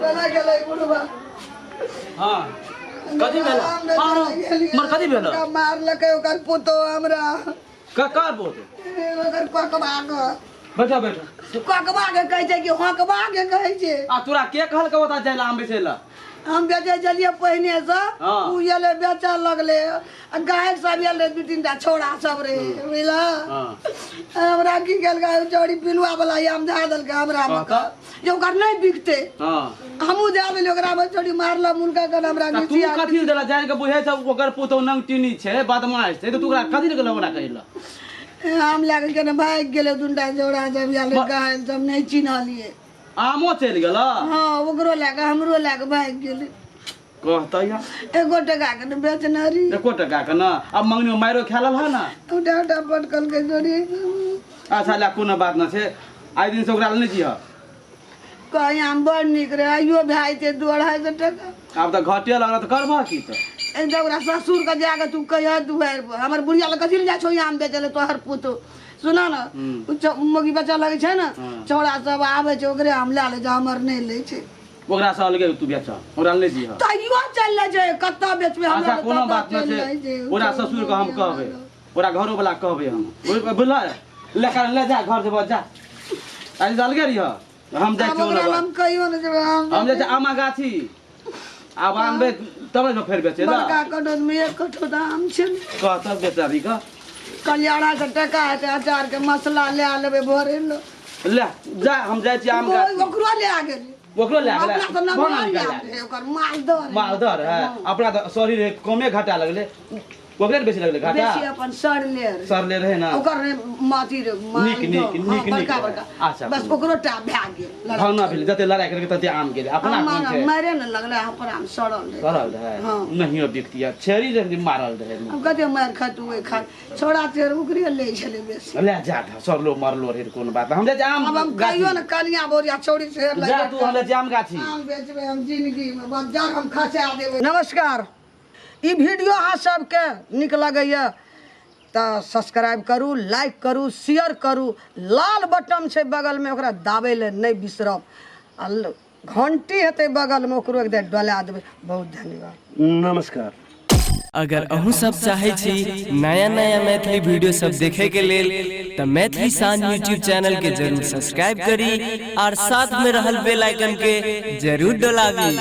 केना गेलै बुढ़बा? हाँ, कथी भेल? मर कथी भेल? मारलकै ओकर पुतोह हमरा। ककर पुतोह? ओकर ककबा के। बैठो बैठो। ककबा के कहै छै कि हकबा के कहै छै? आ तोरा के कहलकै ओतऽ जाय ला आम बेचै ला? हम बेचै छलियै पहिने से। हाँ। उ एलै बेचऽ लगलै आ गायक सब एल रहै, दू तीन टा छौड़ा सब रहै, बुझलह? हाँ। हमरा की केलकै चौड़ी, पिलुआ वाला आम धए देलकै हमरा मे। हाँ, तऽ? जे ओकर नहि बिकतै। हाँ। हमहूँ दए देलियै ओकरा मे, चौड़ी मारलक मुनका कन हमरा। तऽ तू घिचिया। कथी देला? जानि के बुझै छ ओकर पुतोह नंग टीनी छै, बदमाश छै, तऽ तू ओकरा कथी लए ओकरा कहै ला? आम लए कऽ केना भागि गेलै, दूटा जोड़ा सब आयल रहै, गाय सब नहि चिन्हलियै। आमो चलि गेल? हँ, ओकरो लए कऽ हमरो लए कऽ भागि गेलै। कहतै या। एको टका के नहि बेचने रही। एको टका के ना? अब मंगनी में मारो खा लेल है ना। उठा उठा पटकल के जोड़ी। अच्छा ले, कोनो बात न छै, आइ दिन से ओकरा लए नहि जिह। कहीं आम बड़ नीक रहे, आइयो भए जेतै 200-250 टका। आब तऽ घटे लगल तऽ करबह की तऽ? ए जब ओकरा ससुर के जाके तू कहिया दुआरि पर, हमर बुढ़िया लग कथी लए जाइ छौ आम बेचै लए तोहर पुतोह? सुना ने, उ मौगी बच्चा लगै छै ने, छौड़ा सब आबै छै, ओकरे आम लए लै छै, हमर नहि लै छै। ओकरा से अलगे तू बेच, ओकरा लए जिह। तैयो चलि लै छै, कतऽ बेचबै हमरा? अच्छा, कोनो बात न चलि छै। लै छै। ओकरा ससुर के हम कहबै, ओकरा घरो वाला कहबै हम, बुझल? ले कर ले जा, घर से जा, आज अलगे रहिह, हम जाइ आब छी। ओकरा हम कहियो नहि जेबै हम। हम जाइ छी आमा गाछी, आब आनबै तब ने फेर बेचै ला। बड़का कटोर में एक कटोर आम छै। कहतब बेचारी के। कलियारा के टका हेतै, अचार के मसाला लए लेबै भरे ले। ले जा, हम जाइ छी आम गाछी। ओकरो लए गेलै। ओकरो लए गेलै? अपना तऽ कोन नमहर आम आम गेलै? रहै ओकर, मालदह रहै। मालदह रहै। अपना तऽ सॉरी रहै, कमे घाटा लगलै, ओकरे ने बेसी लगलै घाटा। बेसी अपन सड़ले रहै। सड़ले रहै ने। ओकर रहै माथी रहै नीक, नीक, मालदह, हँ, नीक, नीक बड़का रहै। बड़का। अच्छा, बस ओकरो टा भए गेल लड़ाइ। भावना भेलै, जते लड़ाइ केलकै तते आम गेलै। अपना हम कोन छै? मारे ने लगलै, अपन आम सड़ल रहै। सड़ल रहै। हँ। नहियो बिकतियै, छेरी रहै, मारल रहै। आब कते मारि खातू ओहि खा, छौड़ा चेर ओकरे लै छलै बेसी। ले जा, सड़लो मरलो रहै कोनो बात नहि। हम जाइ छी आम आब हम गाछी। कहियो ने कनिया बोरिया छौड़ी से जा तू, हम जाइ छी आम गाछी। आम बेचबै हम जिंदगी में, बस जड़ हम खसा देबै। नमस्कार, ई वीडियो अहाँ सबके नीक लगैए तऽ सब्सक्राइब करू, लाइक करू, शेयर करू। लाल बटन छै बगलमे, ओकरा दाबै लए नहि बिसरब, आ घंटी हेतै बगलमे, ओकरो एक बेर डोला देबै। बहुत धन्यवाद। नमस्कार। अगर अहूँ सब चाहै छी नया नया मैथिली वीडियो सब देखे के लेल तऽ मैथिली शान यूट्यूब चैनल के जरूर सब्सक्राइब करी और साथ में रहल बेल आइकन के जरूर डोलाबी।